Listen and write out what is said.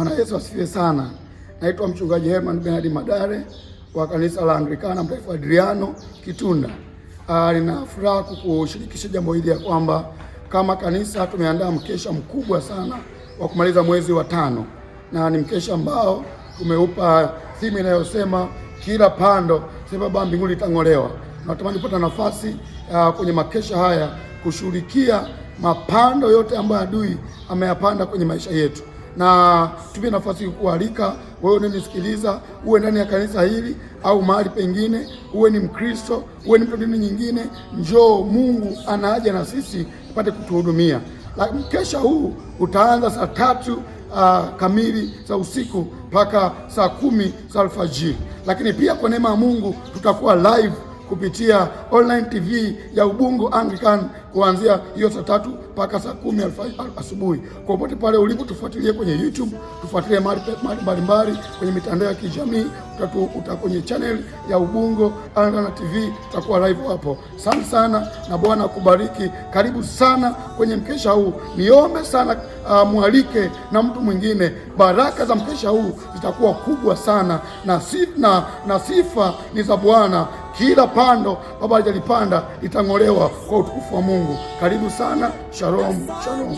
Bwana Yesu asifiwe sana. Naitwa Mchungaji Herman Bernard Madare wa kanisa la Anglikana Mtakatifu Adriano Kitunda. Nina furaha kukushirikisha jambo hili ya kwamba kama kanisa tumeandaa mkesha mkubwa sana wa kumaliza mwezi wa tano, na ni mkesha ambao tumeupa thimu inayosema kila pando sema Baba mbinguni litang'olewa. Natamani kupata nafasi kwenye makesha haya kushughulikia mapando yote ambayo adui ameyapanda kwenye maisha yetu, na tumie nafasi kualika wewe unanisikiliza, uwe ndani ya kanisa hili au mahali pengine, uwe ni Mkristo, uwe ni mtu dini nyingine, njoo. Mungu ana haja na sisi apate kutuhudumia. Mkesha huu utaanza saa 3 kamili za usiku mpaka saa 10 za alfajiri, lakini pia kwa neema ya Mungu tutakuwa live kupitia online TV ya Ubungo Anglican kuanzia hiyo saa 3 mpaka saa 10 asubuhi. Kwa popote pale ulipo, tufuatilie kwenye YouTube, tufuatilie mahali mbalimbali kwenye mitandao ya kijamii, uta kwenye channel ya Ubungo Anglican TV tutakuwa live hapo. Asante sana na Bwana akubariki. Karibu sana kwenye mkesha huu. Niombe sana mwalike na mtu mwingine. Baraka za mkesha huu zitakuwa kubwa sana na sifa ni za Bwana. Kila pando Baba hajalipanda litang'olewa kwa utukufu wa Mungu. Karibu sana. Shalom, shalom.